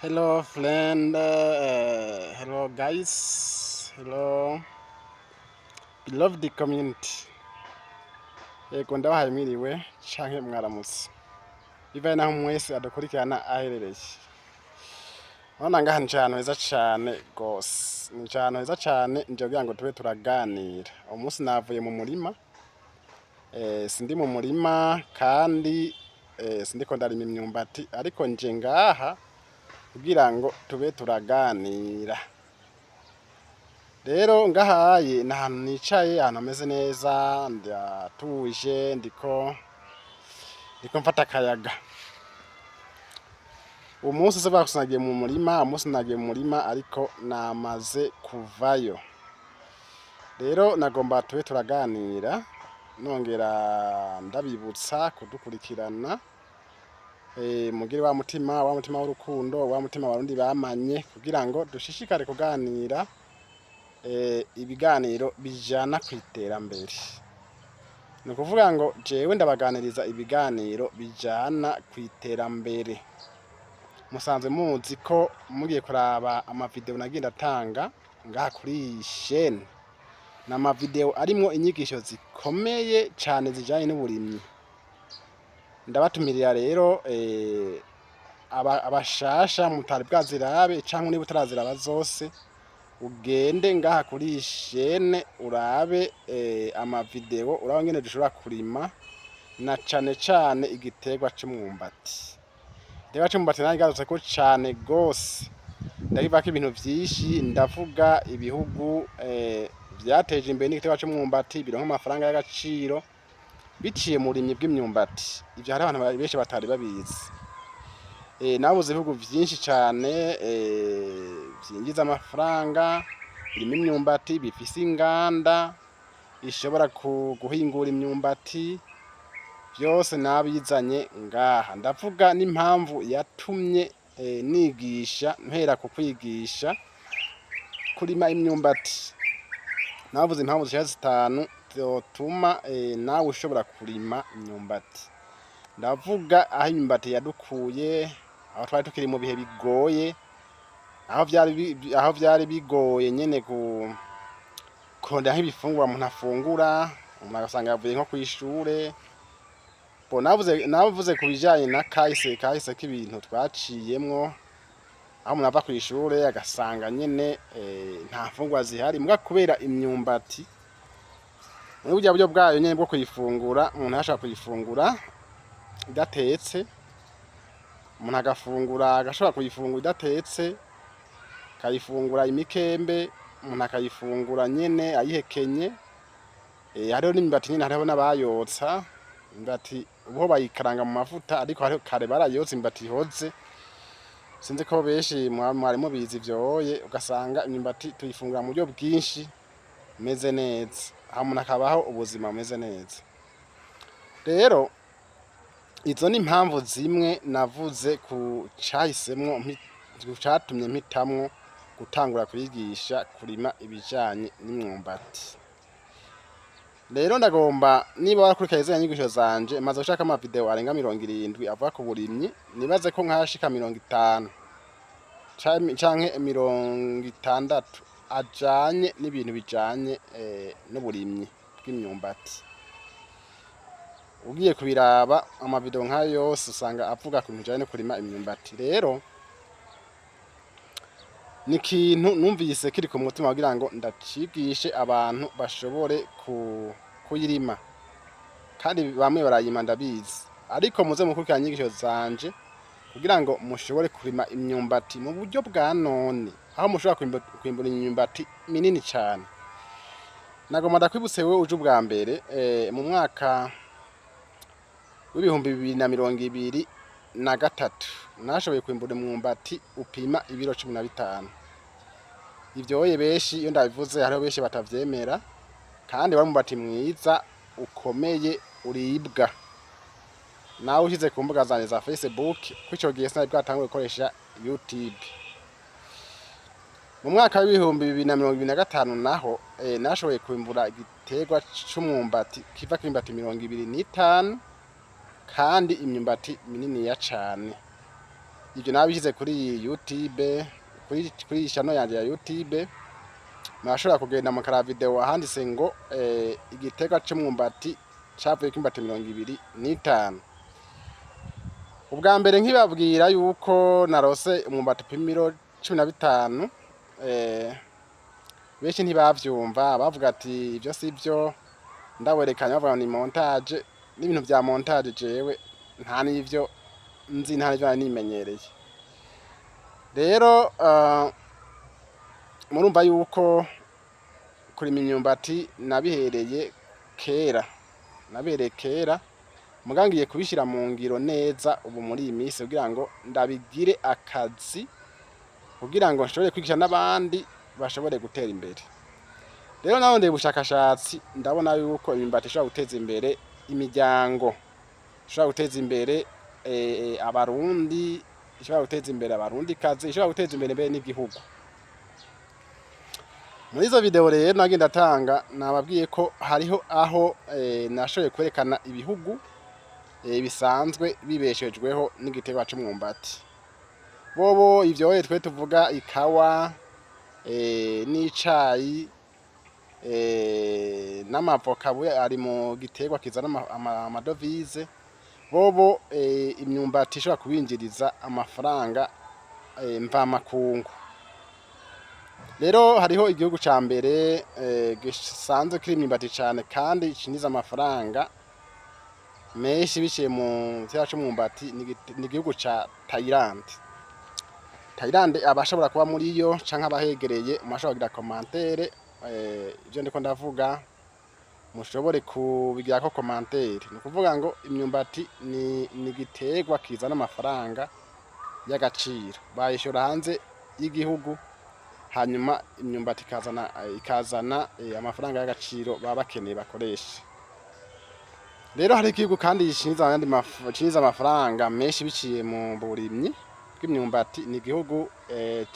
Hello friend, hello guys, hello beloved community. Yego, ndabahaye mwiriwe canke mwaramutse. Bivaye naho mwese adukurikirana aherereye. Urabona ngaha ni ahantu heza cane gose. Ni ahantu heza cane nje kugira ngo tube turaganira. Uyu munsi navuye mu murima, sindi mu murima kandi sindiko ndarima imyumbati, ariko nje ngaha kugira ngo tube turaganira. Rero ngahaye ni ahantu nicaye, ahantu hameze neza, ndatuje, ndiko mfata akayaga. Uyu munsi sivuga ko sinagiye mu murima, uyu munsi nagiye mu murima ariko namaze kuvayo. Rero nagomba tube turaganira, nongera ndabibutsa kudukurikirana, mugire wa mutima w'urukundo, wa mutima abarundi bamanye, kugira ngo dushishikare kuganira ibiganiro bijana kw'iterambere. Ni ukuvuga ngo jewe ndabaganiriza ibiganiro bijana kw'iterambere. Musanzwe muzi ko mugiye kuraba amavideo nagiye ndatanga ngaha kuri iyi chaîne, ni amavideo arimwo inyigisho zikomeye cane zijanye n'uburimyi. Ndabatumirira rero abashasha mutari bwazirabe, canke niba utaraziraba zose, ugende ngaha kuri iyi chaîne urabe amavideo, urabe ingene dushobora kurima na cane cane igiterwa c'umwumbati. Igiterwa c'umwumbati narakigarutseko cane gose, ndakivugako ibintu vyinshi, ndavuga ibihugu vyateje imbere n'igiterwa c'umwumbati, bironka amafaranga y'agaciro biciye mu burimyi bw'imyumbati. Ivyo hariho abantu benshi batari babizi. Nabuze ibihugu vyinshi cane vyinjiza amafaranga birimo imyumbati, bifise inganda ishobora guhingura imyumbati. Vyose nabizanye ngaha, ndavuga n'impamvu yatumye nigisha, mpera ku kwigisha kurima imyumbati. Navuze impamvu zishika zitanu zotuma nawe ushobora kurima imyumbati. Ndavuga aho imyumbati yadukuye, aho twari tukiri mu bihe bigoye, aho vyari bigoye nyene kurondera nk'ibifungurwa umuntu afungura, umuntu agasanga yavuye nko kw'ishure. Bo navuze ku bijanye na kahise k'ibintu twaciyemwo, aho umuntu ava kw'ishure agasanga nyene nta mfungurwa zihari, muga kubera imyumbati muri burya buryo bwayo nyene bwo kuyifungura, umuntu yashobora kuyifungura idatetse, umuntu agafungura, agashobora kuyifungura idatetse, akayifungura imikembe, umuntu akayifungura nyene ayihekenye. Hariho n'imyumbati nyene, hariho n'abayotsa imyumbati, ubu bayikaranga mu mavuta, ariko hariho kare barayotsa imyumbati ihoze. Sinzi ko benshi mwari mubizi vyoye. Ugasanga imyumbati tuyifungura mu buryo bwinshi bumeze neza, aho umuntu akabaho ubuzima bumeze neza. Rero izo ni impamvu zimwe navuze ku cahisemwo, ku catumye mpitamwo gutangura kwigisha kurima ibijanye n'imyumbati. Rero ndagomba, niba warakurikiye ziriya nyigisho zanje, maze gushirako amavideo arenga 70 avuga ku burimyi, nibaze ko nk'ayashika 50 canke 60 ajanye n'ibintu bijanye n'uburimyi bw'imyumbati. Ugiye kubiraba, amavideo nk'ayo yose usanga avuga ku bintu bijanye no kurima imyumbati. Rero ni ikintu numvise kiri ku mutima kugira ngo ndacigishe abantu bashobore kuyirima, kandi bamwe barayima ndabizi, ariko muze mukurikirana inyigisho zanje kugira ngo mushobore kurima imyumbati mu buryo bwa none, aho mushobora kwimbura imyumbati minini cane. Nagomba ndakwibutse wewe uje ubwa mbere, mu mwaka w'2023 nashoboye kwimbura umwumbati upima ibiro 15. Ivyoye benshi iyo ndabivuze, hariho benshi batavyemera, kandi wari umwumbati mwiza ukomeye uribwa. Nawe ushize ku mbuga zanje za Facebook, ko ico gihe sinari bwatanguye gukoresha YouTube. Mu mwaka w'2025 naho nashoboye kwimbura igiterwa c'umwumbati kiva kw'imyumbati 25, kandi imyumbati mininiya cane. Ivyo nabishyize kuri YouTube, kuri channel yanje ya YouTube. Murashobora kugenda mukaraba video ahanditse ngo igiterwa c'umwumbati cavuyeko imyumbati 25. Ubwa mbere nkibabwira yuko narose umwumbati upima ibiro 15, benshi ntibavyumva, bavuga ati ivyo sivyo. Ndawerekanye, bavuga ngo ni montage n'ibintu vya montage. Jewe nta n'ivyo nzi, nta n'ivyo nari nimenyereye. Rero murumva yuko kurima imyumbati nabihereye kera, nabihereye kera, muga ngiye kubishira mu ngiro neza ubu muri iyi minsi kugira ngo ndabigire akazi, kugira ngo nshobore kwigisha n'abandi bashobore gutera imbere. Rero narondeye ubushakashatsi, ndabona yuko imyumbati ishobora guteza imbere imiryango, ishobora guteza imbere Abarundi, ishobora guteza imbere Abarundikazi, ishobora guteza imbere mbere n'igihugu. Muri izo video rero nagiye ndatanga, nababwiye ko hariho aho nashoboye kwerekana ibihugu bisanzwe bibeshejweho n'igiterwa c'umwumbati. Bobo ivyo twe tuvuga ikawa n'icayi n'amavoka ari mu giterwa kizana amadovize, bobo imyumbati ishobora kubinjiriza amafaranga mvamakungu. Rero hariho igihugu ca mbere gisanzwe kirima imyumbati cane kandi cinjiza amafaranga menshi biciye mu giterwa c'umwumbati, ni igihugu ca Thailand. Thailand, abashobora kuba muri yo canke abahegereye, murashobora kugira commentaire ivyo ndiko ndavuga, mushobore kubigirako commentaire. Ni ukuvuga ngo imyumbati ni igiterwa kizana amafaranga y'agaciro, bayishora hanze y'igihugu, hanyuma imyumbati ikazana amafaranga y'agaciro baba bakeneye bakoresha. Rero hari igihugu kandi cinjiza amafaranga menshi biciye mu burimyi bw'imyumbati, ni igihugu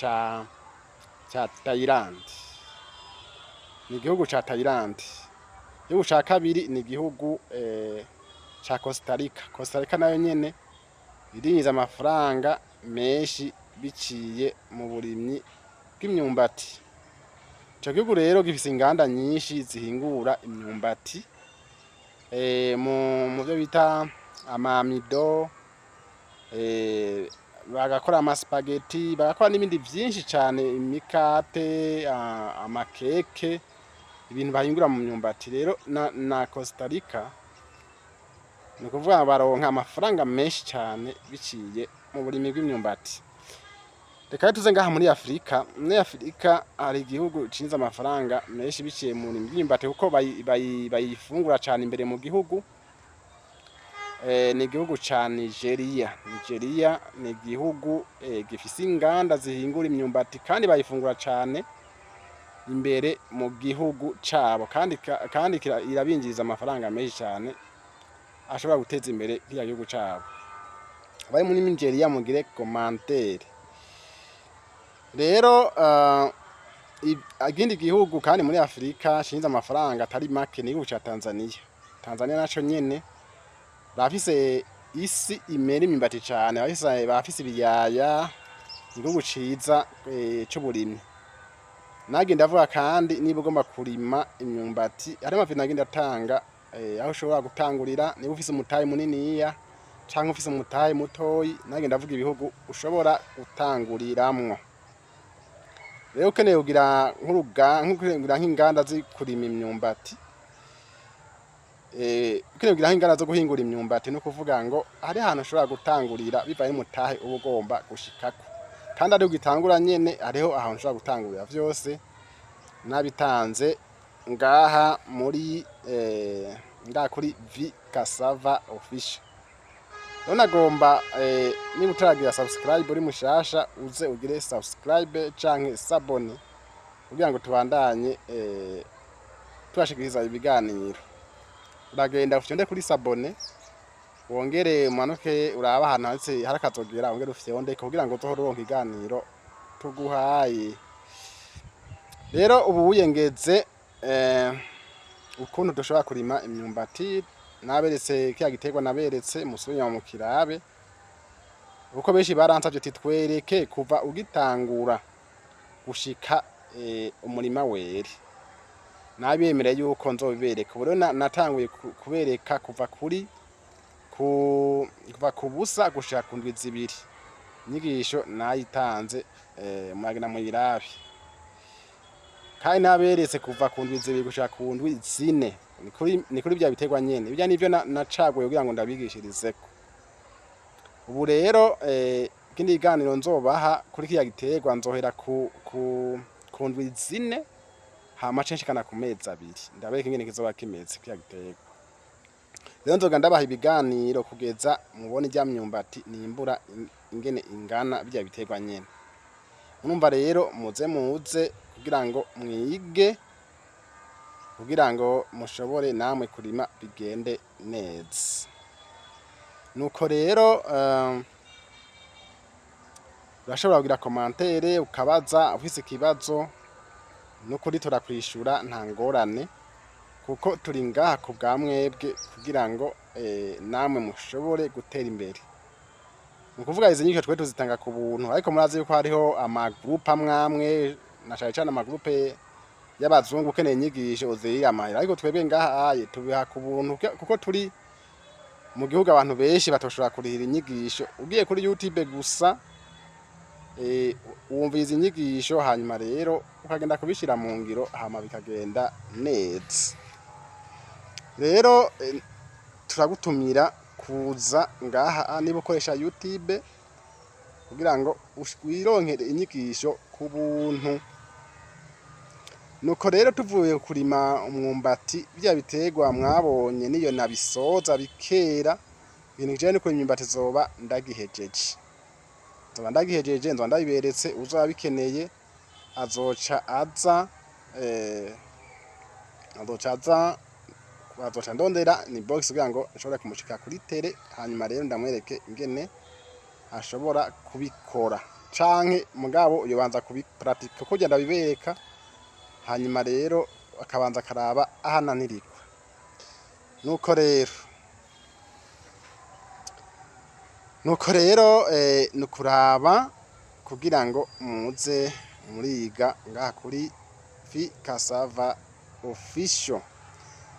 ca Thailand, ni igihugu ca Thailand. Igihugu ca kabiri ni igihugu ca Costa Rica. Costa Rica nayo nyene irinjiza amafaranga menshi biciye mu burimyi bw'imyumbati. Ico gihugu rero gifise inganda nyinshi zihingura imyumbati mu vyo bita amamido, bagakora amaspaghetti, bagakora n'ibindi vyinshi cane, imikate, amakeke, ibintu bahingura mu myumbati. Rero na Costa Rica, ni ukuvuga baronka amafaranga menshi cane biciye mu burimyi bw'imyumbati. Reka rero tuze ngaha muri Afrika. Muri Afrika hari igihugu cinjiza amafaranga menshi biciye mu burimyi bw'imyumbati, kuko bayifungura cane imbere mu gihugu, ni igihugu ca Nigeria. Nigeria ni igihugu gifise inganda zihingura imyumbati kandi bayifungura cane imbere mu gihugu cabo, kandi irabinjiriza amafaranga menshi cane ashobora guteza imbere kiriya gihugu cabo. Abari muri Nigeria mugire commentaire. Rero ikindi gihugu kandi muri Afrika cinjiza amafaranga atari make ni igihugu ca Tanzania. Tanzania naco nyene barafise isi imera imyumbati cane, barafise ibiyaya, igihugu ciza c'uburimyi. Nagiye ndavuga kandi niba ugomba kurima imyumbati, hariho amavideo nagiye ndatanga aho ushobora gutangurira niba ufise umutahe muniniya canke ufise umutahe mutoyi. Nagiye ndavuga ibihugu ushobora gutanguriramwo. Rero ukeneye kugira nk'ukugira nk'inganda zo kurima imyumbati, ukeneye kugira nk'inganda zo guhingura imyumbati, ni ukuvuga ngo hari ahantu ushobora gutangurira bivanye n'umutahe uba ugomba gushikako, kandi ariho ugitangura nyene hariho ahantu ushobora gutangurira. Vyose nabitanze ngaha muri ngaha kuri V Cassava Official. Rero nagomba niba utaragira subscribe, uri mushasha, uze ugire subscribe canke s'abonner kugira ngo tubandanye tubashikiriza ibiganiro. Uragenda ufyonde kuri s'abonner, wongere umanuke urabe ahantu handitse hari akazogera, wongere ufyondeko kugira ngo uzohore uronka iganiro tuguhaye. Rero ubu wiyengeze ukuntu dushobora kurima imyumbati, naberetse kiriya giterwa, naberetse musubire inyuma mu kirabe. Kuko benshi baransavye ati twereke kuva ugitangura gushika umurima were. Nabemereye yuko nzobibereka. Ubu rero natanguye kubereka kuva ku busa gushika ku ndwi 2. Inyigisho nayitanze, muragenda muyirabe. Kandi naberetse kuva ku ndwi 2 gushika ku ndwi 4. Ni kuri vya biterwa nyene. Birya nivyo nacaguye kugira ngo ndabigishirizeko. Ubu rero ikindi kiganiro nzobaha kuri kiriya giterwa nzohera ku ndwi 4, hama ce nshikana ku mezi 2, ndabereka ingene kizoba kimeze kiriya giterwa. Rero nzoga ndabaha ibiganiro kugeza mubone irya myumbati nimbura ingene ingana, birya biterwa nyene. Murumva rero muze muze kugira ngo mwige, kugira ngo mushobore namwe kurima bigende neza. Nuko rero urashobora kugira commentaire, ukabaza ufise ikibazo, nukuri turakwishura, nta ngorane, kuko turi ngaha ku bwa mwebwe kugira ngo namwe mushobore gutera imbere. Ni ukuvuga izi nyigisho twe tuzitanga ku buntu, ariko murazi yuko hariho ama groupe amwamwe, na cane cane ama groupe y'abazungu, ukeneye inyigisho uzirira amahera, ariko twebwe ngaha aye tubiha ku buntu kuko turi mu gihugu abantu benshi batoshobora kurihira inyigisho. Ugiye kuri YouTube gusa, wumviriza inyigisho, hanyuma rero ukagenda kubishira mu ngiro, hama bikagenda neza. Rero turagutumira kuza ngaha niba ukoresha YouTube kugira ngo wironkere inyigisho ku buntu. Nuko rero tuvuye kurima umwumbati, birya biterwa mwabonye, niyo nabisoza bikera, ibintu bijanye no kurima imyumbati zoba ndagihejeje. Nzoba ndagihejeje, nzoba ndabiberetse. Uzoba abikeneye azoca aza, azoca ndondera inbox kugira ngo nshobore kumushika kuri tele, hanyuma rero ndamwereke ingene ashobora kubikora, canke mugabo yobanza kubipratika kurya ndabibereka, hanyuma rero akabanza akaraba aho ananirirwa. Nuko rero ni ukuraba kugira ngo muze muriga ngaha kuri Fi Cassava Official.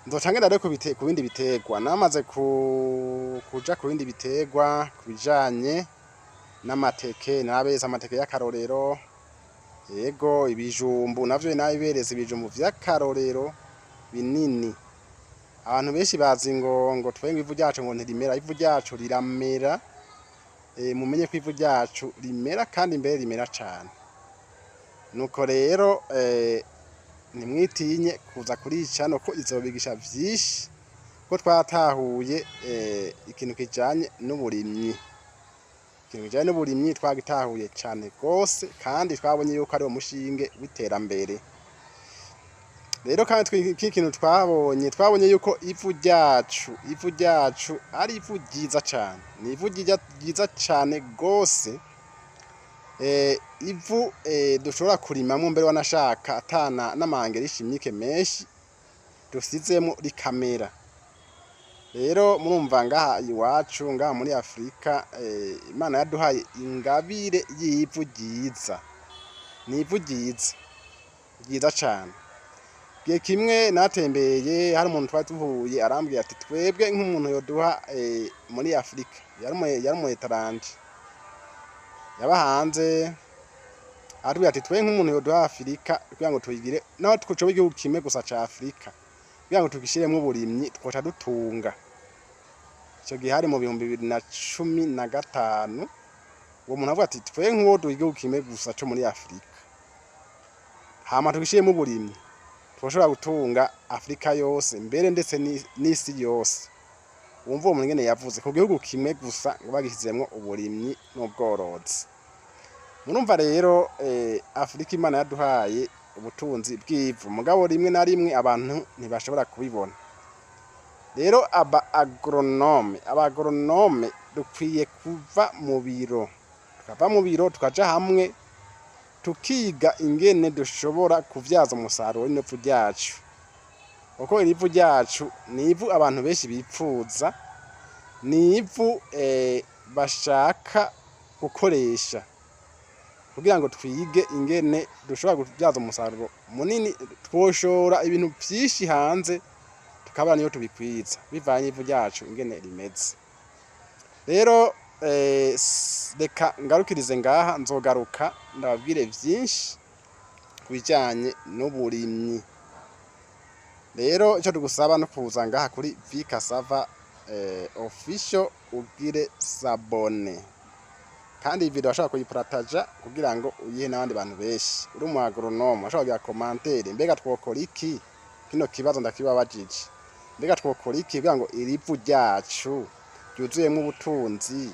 Nzoca ngenda rero ku bindi biterwa. Namaze kuja ku bindi biterwa ku bijanye n'amateke, naberetse amateke y'akarorero, yego, ibijumbu navyo nabiberetse, ibijumbu vy'akarorero binini. Abantu benshi bazi ngo twe ngo ivu ryacu ngo ntirimera, ivu ryacu riramera. Mumenye ko ivu ryacu rimera, kandi mbere rimera cane. Nuko rero ntimwitinye kuza kuri iyi channel, ko izobigisha vyinshi, ko twatahuye ikintu kijanye n'uburimyi. Ikintu kijanye n'uburimyi twagitahuye cane gose, kandi twabonye yuko ari wo mushinge w'iterambere. Rero kandi iki kintu twabonye yuko ivu ryacu ari ivu ryiza cane, ni ivu ryiza cane gose, ivu dushobora kurimamwo mbere wanashaka atana n'ama engrais chimique menshi dusizemwo, rikamera. Rero murumva ngaha iwacu, ngaha muri Afrika, Imana yaduhaye ingabire y'ivu ryiza, ni ivu ryiza ryiza cane. Igihe kimwe natembeye, hari umuntu twari duhuye, arambwira ati twebwe nk'umuntu yoduha muri Afrika, yari umu étranger yaba hanze, aratubwira ati twe nk'umuntu yoduha Afrika kugira ngo tuyigire, naho twocoba igihugu kimwe gusa ca Afrika, kugira ngo tugishiremwo uburimyi twoca dutunga. Ico gihe hari mu 2015. Uwo muntu avuga ati twe nk'uwo duha igihugu kimwe gusa co muri Afrika, hama tugishiremwo uburimyi, twoshobora gutunga Afrika yose, mbere ndetse n'isi yose. Wumva uwo muntu ingene yavuze ku gihugu kimwe gusa ngo bagishizemwo uburimyi n'ubworozi. Murumva rero Afrika Imana yaduhaye ubutunzi bw'ivu, mugabo rimwe na rimwe abantu ntibashobora kubibona. Rero aba agronome dukwiye kuva mu biro, tukava mu biro, tukaja hamwe, tukiga ingene dushobora kuvyaza umusaruro rino vu ryacu, kuko iri vu ryacu ni ivu abantu benshi bipfuza, ni ivu bashaka. gukoresha kugira ngo twige ingene dushobora kubyaza umusaruro munini. Twoshora ibintu vyinshi hanze, tukabona niyo tubikwiza bivanye n'ivu ryacu ingene rimeze. Rero reka ngarukirize ngaha, nzogaruka ndababwire vyinshi ku bijanye n'uburimyi. Rero ico tugusaba no kuza ngaha kuri Vikasava Official, ugire s'abonner, kandi iyi video washobora kuyipartaja kugira ngo uyihe n'abandi bantu benshi. Uri umu agronome, washobora kugira commentaire: mbega twokora iki? Kino kibazo ndakibabajije: mbega twokora iki kugira ngo iri vu ryacu ryuzuyemwo ubutunzi,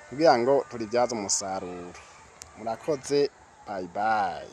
kugira ngo turibyaze umusaruro? Murakoze, bye bye.